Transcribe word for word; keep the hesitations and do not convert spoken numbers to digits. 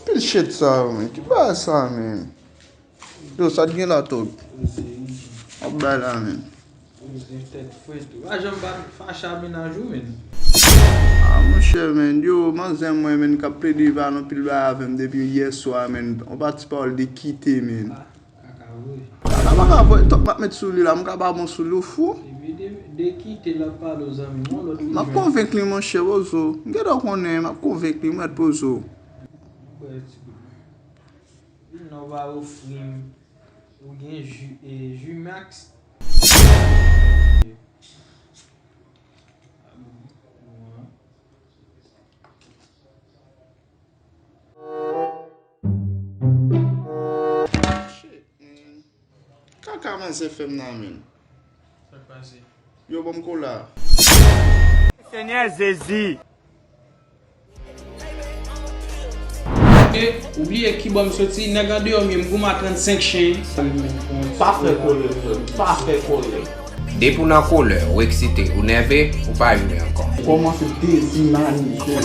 Pil shit sa yo, men. Ki bagay sa, men? Yo, sa t gen la, Tòg? Ap bay la, men. Tèt fre tou. Pa janm pa fache a mennaj ou, men. Ah, monchè, men. Yo, manzè mwen, men, k ap plede pale anpil bagay avè m depi yè swa, men. On pati pawòl de kite, men. Kaka vre. Kaka pa ka vre, Tòg, m ap met sou li la, m ka pa bon sou li, ou fou? Epi de, de kite l ap pale w, zanmi m, yon lòt li jwenn. M ap konvenk li, monchè, pozo. M gentan konnen, m ap konvenk li, m ret pozo. Bwè ti bout. Vin non, w va ofri m, ou gen ji, e, ji max. Shit, man. Kaka manzè fè m nan, men. Sa k pase? Yo, ban m kola. Senyè Jezi. E, ou bliye kibò m soti, nèg andeyò m ye, m goumen a trannsenk chen. Pa fè kòlè, frè m, pa fè kòlè. Depi w nan kòlè, w eksite, ou nève, ou pa imen ankò. Kòmanse dezimanite.